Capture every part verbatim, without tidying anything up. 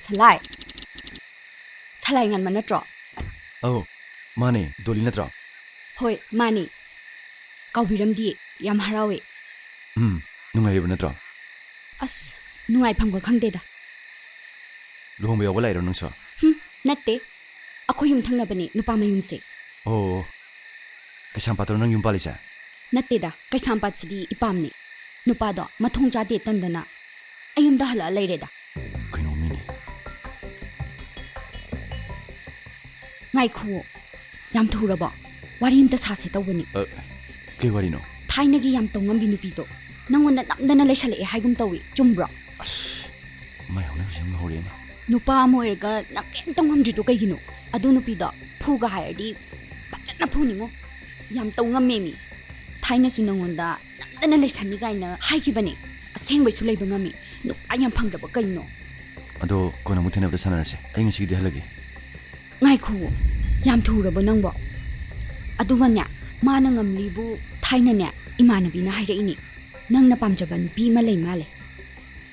ꯁꯂꯥꯏ꯫ ꯁꯂꯥꯏ ꯉꯟꯕ ꯅꯠꯇ꯭ꯔꯣ? ꯑꯧ, ꯃꯥꯅꯦ꯫ ꯗꯣꯂꯤ ꯅꯠꯇ꯭ꯔꯣ? ꯍꯣꯏ, ꯃꯥꯅꯦ꯫ ꯀꯥꯎꯕꯤꯔꯝꯗꯤꯌꯦ꯫ ꯌꯥꯝ ꯍꯔꯥꯎꯋꯦ꯫ ꯎꯝ, ꯅꯨꯡꯉꯥꯏꯔꯤꯕ ꯅꯠꯇ꯭ꯔꯣ? ꯑꯁ, ꯅꯨꯡꯉꯥꯏꯐꯝꯒ ꯈꯪꯗꯦꯗ꯫ ꯂꯨꯍꯣꯡꯕ ꯌꯥꯎꯕ ꯂꯥꯛꯏꯔꯣ ꯅꯪꯁꯨ? ꯍꯨꯝ, ꯅꯠꯇꯦ꯫ ꯑꯩꯈꯣꯏ ꯌꯨꯝ ꯊꯪꯅꯕꯅꯦ, ꯅꯨꯄꯥ ꯃꯌꯨꯝꯁꯦ꯫ ꯑꯣ, ꯀꯩꯁꯥꯝꯄꯥꯠꯇꯔꯣ ꯅꯪ ꯌꯨꯝ ꯄꯥꯜꯂꯤꯁꯦ? ꯅꯠꯇꯦꯗ, ꯀꯩꯁꯥꯝꯄꯥꯠꯁꯤꯗꯤ ꯏꯄꯥꯝꯅꯦ꯫ ꯅꯨꯄꯥꯗꯣ ꯃꯊꯣꯡ ꯆꯥꯗꯦ ꯇꯟꯗꯅ ꯑꯩ ꯌꯨꯝꯗ ꯍꯜꯂꯛꯑ ꯂꯩꯔꯦꯗ꯫ ꯀꯩꯅꯣ ꯃꯤꯅꯦ꯫ ꯉꯥꯏꯈꯨꯑꯣ, ꯌꯥꯝ ꯊꯨꯔꯕꯣ? ꯋꯥꯔꯤ ꯑꯝꯇ ꯁꯥꯁꯦ ꯇꯧꯕꯅꯤ꯫ ꯑ, ꯀꯩ ꯋꯥꯔꯤꯅꯣ? ꯊꯥꯏꯅꯒꯤ ꯌꯥꯝ ꯇꯧꯉꯝꯕꯤ ꯅꯨꯄꯤꯗꯣ ꯅꯪꯉꯣꯟꯗ ꯅꯝꯗꯅ ꯂꯩꯁꯜꯂꯛꯑꯦ ꯍꯥꯏꯒꯨꯝ ꯇꯧꯏ, ꯆꯨꯝꯕ꯭ꯔꯣ? ꯑꯁ, ꯃꯥꯏ ꯍꯧꯅꯕꯤꯁꯦ ꯑꯃꯨꯛ ꯍꯧꯔꯛꯑꯦꯅꯦ꯫ ꯅꯨꯄꯥ ꯑꯃ ꯑꯣꯏꯔꯒ ꯅꯪ ꯀꯩꯝꯇ ꯉꯝꯗ꯭ꯔꯤꯗꯣ ꯀꯩꯒꯤꯅꯣ? ꯑꯗꯨ ꯅꯨꯄꯤꯗꯣ ꯐꯨꯒ ꯍꯥꯏꯔꯗꯤ ꯐꯖꯅ ꯐꯨꯅꯤꯡꯉꯣ꯫ ꯌꯥꯝ ꯇꯧ ꯉꯝꯃꯦꯃꯤ꯫ ꯊꯥꯏꯅꯁꯨ ꯅꯪꯉꯣꯟꯗ ꯅꯝꯗꯅ ꯂꯩꯁꯟꯅꯤ ꯀꯥꯏꯅ ꯍꯥꯏꯈꯤꯕꯅꯦ꯫ ꯑꯁꯦꯡꯕꯩꯁꯨ ꯂꯩꯕ ꯉꯝꯃꯤ꯫ ꯅꯨꯄꯥ ꯌꯥꯝ ꯐꯪꯗ꯭ꯔꯕ ꯀꯩꯅꯣ? ꯑꯗꯣ ꯀꯣꯟꯅ ꯑꯃꯨꯛ ꯊꯦꯡꯅꯕꯗ ꯁꯥꯟꯅꯔꯁꯦ꯫ ꯑꯩ ꯉꯁꯤꯒꯤꯗꯤ ꯍꯜꯂꯒꯦ꯫ ꯉꯥꯏꯈꯨꯑꯣ, ꯌꯥꯝ ꯊꯨꯔꯕꯣ ꯅꯪꯕꯣ? ꯑꯗꯨꯒꯅꯦ, ꯃꯥꯅ ꯉꯝꯂꯤꯕꯨ ꯊꯥꯏꯅꯅꯦ ꯏꯃꯥꯟꯅꯕꯤꯅ ꯍꯥꯏꯔꯛꯏꯅꯦ꯫ ꯅꯪꯅ ꯄꯥꯝꯖꯕ ꯅꯨꯄꯤ ꯑꯃ ꯂꯩ ꯃꯥꯜꯂꯦ꯫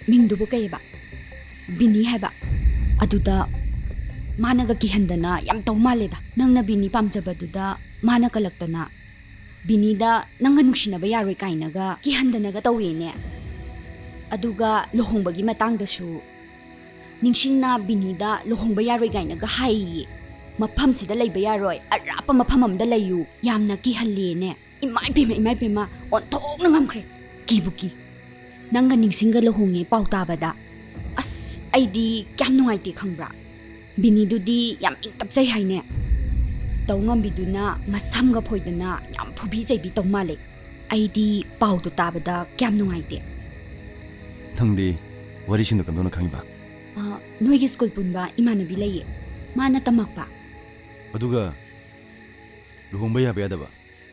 ꯃꯤꯡꯗꯨꯕꯨ ꯀꯩꯑꯕ? ꯕꯤꯅꯤ ꯍꯥꯏꯕ꯫ ꯑꯗꯨꯗ ꯃꯥꯅꯒ ꯀꯤꯍꯟꯗꯅ ꯌꯥꯝ ꯇꯧ ꯃꯥꯜꯂꯦꯗ꯫ ꯅꯪꯅ ꯕꯤꯅꯤ ꯄꯥꯝꯖꯕꯗꯨꯗ ꯃꯥꯅ ꯀꯜꯂꯛꯇꯅ ꯕꯤꯅꯤꯗ ꯅꯪꯒ ꯅꯨꯡꯁꯤꯅꯕ ꯌꯥꯔꯣꯏ ꯀꯥꯏꯅꯒ ꯀꯤꯍꯟꯗꯅꯒ ꯇꯧꯋꯦꯅꯦ꯫ ꯑꯗꯨꯒ ꯂꯨꯍꯣꯡꯕꯒꯤ ꯃꯇꯥꯡꯗꯁꯨ ꯅꯤꯡꯁꯤꯡꯅ ꯕꯤꯅꯤꯗ ꯂꯨꯍꯣꯡꯕ ꯌꯥꯔꯣꯏ ꯀꯥꯏꯅꯒ ꯍꯥꯏꯌꯦ꯫ ꯃꯐꯝꯁꯤꯗ ꯂꯩꯕ ꯌꯥꯔꯣꯏ, ꯑꯔꯥꯞꯄ ꯃꯐꯝ ꯑꯃꯗ ꯂꯩꯌꯨ, ꯌꯥꯝꯅ ꯀꯤꯍꯜꯂꯦꯅꯦ꯫ ꯏꯃꯥ ꯏꯄꯦꯝꯃ, ꯏꯃꯥ ꯏꯄꯦꯝꯃ, ꯑꯣꯟꯊꯣꯛꯅ ꯉꯝꯈ꯭ꯔꯦ꯫ ꯀꯤꯕꯨ ꯀꯤ꯫ ꯅꯪꯒ ꯅꯤꯡꯁꯤꯡꯒ ꯂꯨꯍꯣꯡꯉꯦ ꯄꯥꯎ ꯇꯥꯕꯗ꯫ ꯑꯁ, ꯑꯩꯗꯤ ꯀꯌꯥꯝ ꯅꯨꯡꯉꯥꯏꯇꯦ ꯈꯪꯕ꯭ꯔꯥ? ꯕꯤꯅꯤꯗꯨꯗꯤ ꯌꯥꯝ ꯏꯪ ꯇꯞꯆꯩ ꯍꯥꯏꯅꯦ꯫ ꯇꯧ ꯉꯝꯕꯤꯗꯨꯅ ꯃꯁꯝꯒ ꯐꯣꯏꯗꯅ ꯌꯥꯝ ꯐꯨꯕꯤ ꯆꯩꯕꯤ ꯇꯧ ꯃꯥꯜꯂꯦ꯫ ꯑꯩꯗꯤ ꯄꯥꯎꯗꯣ ꯇꯥꯕꯗ ꯀꯌꯥꯝ ꯅꯨꯡꯉꯥꯏꯇꯦ꯫ ꯅꯪꯗꯤ ꯋꯥꯔꯤꯁꯤꯡꯗꯣ ꯀꯝꯗꯧꯅ ꯈꯪꯉꯤꯕ? ꯑ, ꯅꯣꯏꯒꯤ ꯁ꯭ꯀꯨꯜ ꯄꯨꯟꯕ ꯏꯃꯥꯟꯅꯕꯤ ꯂꯩꯌꯦ, ꯃꯥꯅ ꯇꯝꯃꯛꯄ꯫ ꯑꯗꯨꯒ ꯂꯨꯍꯣꯡꯕ ꯌꯥꯕ ꯌꯥꯗꯕ,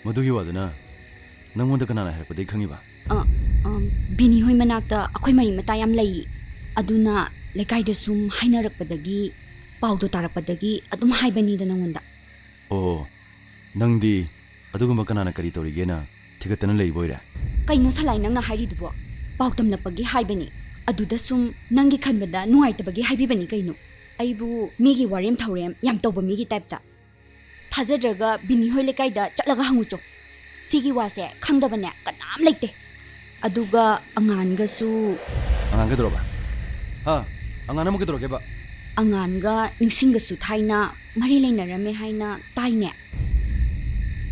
ꯃꯗꯨꯒꯤ ꯋꯥꯗꯨꯅ ꯅꯪꯉꯣꯟꯗ ꯀꯅꯥꯅ ꯍꯥꯏꯔꯛꯄꯗꯒꯤ ꯈꯪꯉꯤꯕ? ꯑ, ꯑꯝ, ꯕꯤꯅꯤ ꯍꯣꯏ ꯃꯅꯥꯛꯇ ꯑꯩꯈꯣꯏ ꯃꯔꯤ ꯃꯇꯥ ꯌꯥꯝ ꯂꯩꯌꯦ, ꯑꯗꯨꯅ ꯂꯩꯀꯥꯏꯗ ꯁꯨꯝ ꯍꯥꯏꯅꯔꯛꯄꯗꯒꯤ, ꯄꯥꯎꯗꯣ ꯇꯥꯔꯛꯄꯗꯒꯤ ꯑꯗꯨꯝ ꯍꯥꯏꯕꯅꯤꯗ ꯅꯪꯉꯣꯟꯗ꯫ ꯑꯣ, ꯅꯪꯗꯤ ꯑꯗꯨꯒꯨꯝꯕ ꯀꯅꯥꯅ ꯀꯔꯤ ꯇꯧꯔꯤꯒꯦꯅ ꯊꯤꯒꯠꯇꯅ ꯂꯩꯕ ꯑꯣꯏꯔꯦ? ꯀꯩꯅꯣ ꯁꯂꯥꯏ ꯅꯪꯅ ꯍꯥꯏꯔꯤꯗꯨꯕꯣ? ꯄꯥꯎ ꯇꯝꯂꯛꯄꯒꯤ ꯍꯥꯏꯕꯅꯤ꯫ ꯑꯗꯨꯗ ꯁꯨꯝ ꯅꯪꯒꯤ ꯈꯟꯕꯗ ꯅꯨꯡꯉꯥꯏꯇꯕꯒꯤ ꯍꯥꯏꯕꯤꯕꯅꯤ ꯀꯩꯅꯣ꯫ ꯑꯩꯕꯨ ꯃꯤꯒꯤ ꯋꯥꯔꯦꯝ ꯊꯧꯔꯦꯝ ꯌꯥꯝ ꯇꯧꯕ ꯃꯤꯒꯤ ꯇꯥꯏꯞꯇ꯫ ꯊꯥꯖꯗ꯭ꯔꯒ ꯕꯤꯅꯤ ꯍꯣꯏ ꯂꯩꯀꯥꯏꯗ ꯆꯠꯂꯒ ꯍꯪꯉꯨꯆꯣ꯫ ꯁꯤꯒꯤ ꯋꯥꯁꯦ ꯈꯪꯗꯕꯅꯦ ꯀꯅꯥꯝ ꯂꯩꯇꯦ꯫ ꯑꯗꯨꯒ ꯑꯉꯥꯟꯒꯁꯨ ꯑꯉꯥꯟ ꯀꯩꯗꯧꯔꯕ? ꯍꯥ? ꯑꯉꯥꯟ ꯑꯃꯨꯛ ꯀꯩꯗꯧꯔꯒꯦꯕ? ꯑꯉꯥꯟꯒ ꯅꯤꯡꯁꯤꯡꯒꯁꯨ ꯊꯥꯏꯅ ꯃꯔꯤ ꯂꯩꯅꯔꯝꯃꯦ ꯍꯥꯏꯅ ꯇꯥꯏꯅꯦ꯫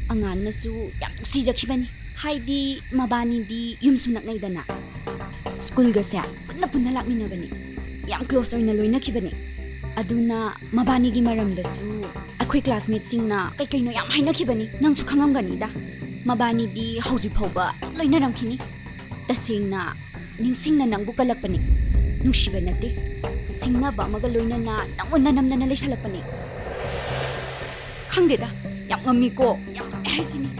ꯑꯉꯥꯟꯅꯁꯨ ꯌꯥꯝ ꯅꯨꯡꯁꯤꯖꯈꯤꯕꯅꯤ꯫ ꯍꯥꯏꯗꯤ ꯃꯕꯥꯅꯤꯗꯤ ꯌꯨꯝꯁꯨ ꯅꯛꯅꯩꯗꯅ꯫ ꯁ꯭ꯀꯨꯜꯒꯁꯦ ꯄꯨꯟꯅ ꯄꯨꯟꯅ ꯂꯥꯛꯃꯤꯟꯅꯕꯅꯤ꯫ ꯌꯥꯝ ꯀ꯭ꯂꯣꯁ ꯑꯣꯏꯅ ꯂꯣꯏꯅꯈꯤꯕꯅꯤ꯫ ꯑꯗꯨꯅ ꯃꯕꯥꯅꯤꯒꯤ ꯃꯔꯝꯗꯁꯨ ꯑꯩꯈꯣꯏ ꯀ꯭ꯂꯥꯁꯃꯦꯠꯁꯤꯡꯅ ꯀꯩ ꯀꯩꯅꯣ ꯌꯥꯝ ꯍꯥꯏꯅꯈꯤꯕꯅꯤ꯫ ꯅꯪꯁꯨ ꯈꯪꯉꯝꯒꯅꯤꯗ꯫ ꯃꯕꯥꯅꯤꯗꯤ ꯍꯧꯖꯤꯛ ꯐꯥꯎꯕ ꯑꯗꯨꯝ ꯂꯣꯏꯅꯔꯝꯈꯤꯅꯤ꯫ ꯇꯁꯦꯡꯅ ꯅꯤꯡꯁꯤꯡꯅ ꯅꯪꯕꯨ ꯀꯜꯂꯛꯄꯅꯤ꯫ ꯅꯨꯡꯁꯤꯕ ꯅꯠꯇꯦ꯫ ꯁꯤꯡꯅꯕ ꯑꯃꯒ ꯂꯣꯏꯅꯅ ꯅꯪꯉꯣꯟꯗ ꯅꯝꯗꯅ ꯂꯩꯁꯜꯂꯛꯄꯅꯤ꯫ ꯈꯪꯗꯦꯗ, ꯌꯥꯝ ꯉꯝꯃꯤꯀꯣ, ꯌꯥꯝ ꯉꯝꯃꯦ ꯍꯥꯏꯁꯤꯅꯤ꯫